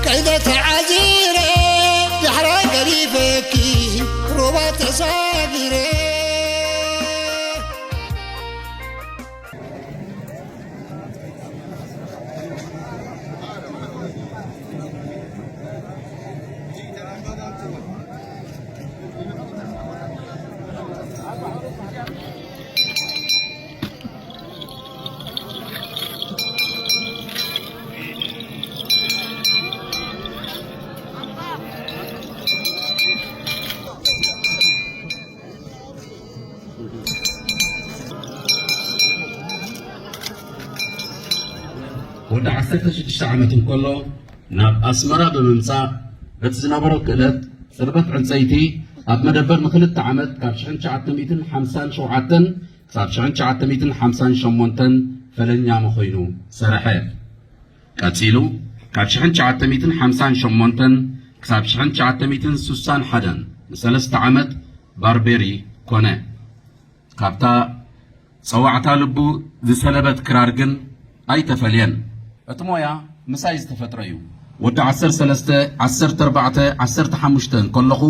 ዒደ ተዓዚረ ዳሕራይ ገዲፈኪ ሩባ ተሳጊረ። ወዲ ዓሰርተ ሽዱሽተ ዓመት እንከሎ ናብ ኣስመራ ብምምጻእ በቲ ዝነበሮ ክእለት ጽርበት ዕንጸይቲ ኣብ መደበር ንኽልተ ዓመት ካብ ሽሕን ትሽዓተ ሚእትን ሓምሳን ሸውዓተን ክሳብ ሽሕን ትሽዓተ ሚእትን ሓምሳን ሸሞንተን ፈለኛሚ ኮይኑ ሰርሐ። ቀጺሉ ካብ ሽሕን ትሽዓተ ሚእትን ሓምሳን ሸሞንተን ክሳብ ሽሕን ትሽዓተ ሚእትን ስሳን ሓደን ንሰለስተ ዓመት ባርቤሪ ኮነ። ካብታ ጸዋዕታ ልቡ ዝሰለበት ክራር ግን ኣይተፈልየን። እቲ ሞያ ምሳይ ዝተፈጥረ እዩ። ወዲ ዓሰርተ ሰለስተ፣ ዓሰርተ ኣርባዕተ፣ ዓሰርተ ሓሙሽተ እንከለኹ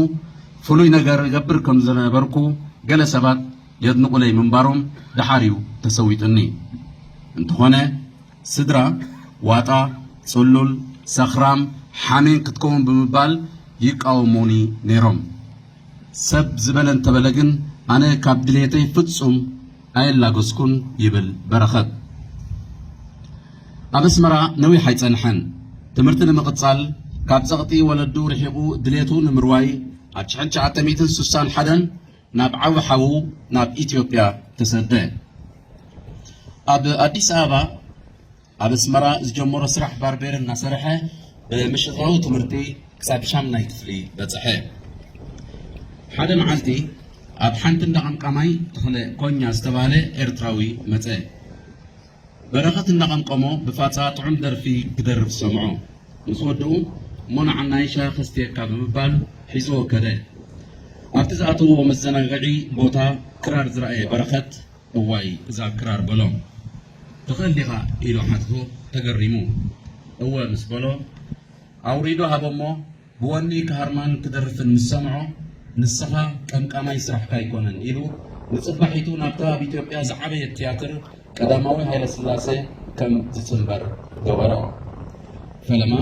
ፍሉይ ነገር እገብር ከም ዝነበርኩ ገለ ሰባት የድንቑለይ ምንባሮም ደሓር እዩ ተሰዊጡኒ። እንተኾነ ስድራ ዋጣ፣ ጽሉል፣ ሰኽራም፣ ሓሜን ክትከውን ብምባል ይቃወሙኒ ነይሮም። ሰብ ዝበለ እንተበለ ግን ኣነ ካብ ድሌተይ ፍጹም ኣየላገስኩን ይብል በረኸት። ኣብ ኣስመራ ነዊሕ ኣይጸንሐን። ትምህርቲ ንምቕጻል ካብ ጸቕጢ ወለዱ ርሒቑ ድሌቱ ንምርዋይ ኣብ ሽሕን ትሽዓተ ሚእትን ስሳን ሓደን ናብ ዓቢ ሓዉ ናብ ኢትዮጵያ ተሰደ። ኣብ ኣዲስ ኣበባ ኣብ ኣስመራ ዝጀመሮ ስራሕ ባርቤር እናሰርሐ ብምሽጥራዊ ትምህርቲ ክሳብ ሻምናይ ክፍሊ በጽሐ። ሓደ መዓልቲ ኣብ ሓንቲ እንዳ ቀምቃማይ ተኽለ ኮኛ ዝተባህለ ኤርትራዊ መጸ። በረኸት እንዳቐምቀሞ ብፋጻ ጥዑም ደርፊ ክደርፍ ሰምዖ። ምስ ወድኡ፣ "እሞ ንዓናይ ሻሂ ከስትየካ" ብምባል ሒዝዎ ከደ። ኣብቲ ዝኣተውዎ መዘናግዒ ቦታ ክራር ዝረኣየ በረኸት፣ "እዋይ እዛ ክራር" በሎ። "ትኽእል ዲኻ?" ኢሉ ሓቲቱ ተገሪሙ። "እወ" ምስ በሎ፣ ኣውሪዱ ሃቦሞ፣ ብወኒ ክሃርማን ክደርፍን ምስ ሰምዖ፣ "ንስኻ ቀምቃማይ ስራሕካ ኣይኮነን" ኢሉ ንጽባሒቱ ናብታ ኣብ ኢትዮጵያ ዝዓበየት ትያትር ቀዳማዊ ሃይለስላሴ ከም ዝጽንበር ገበሮ። ፈለማ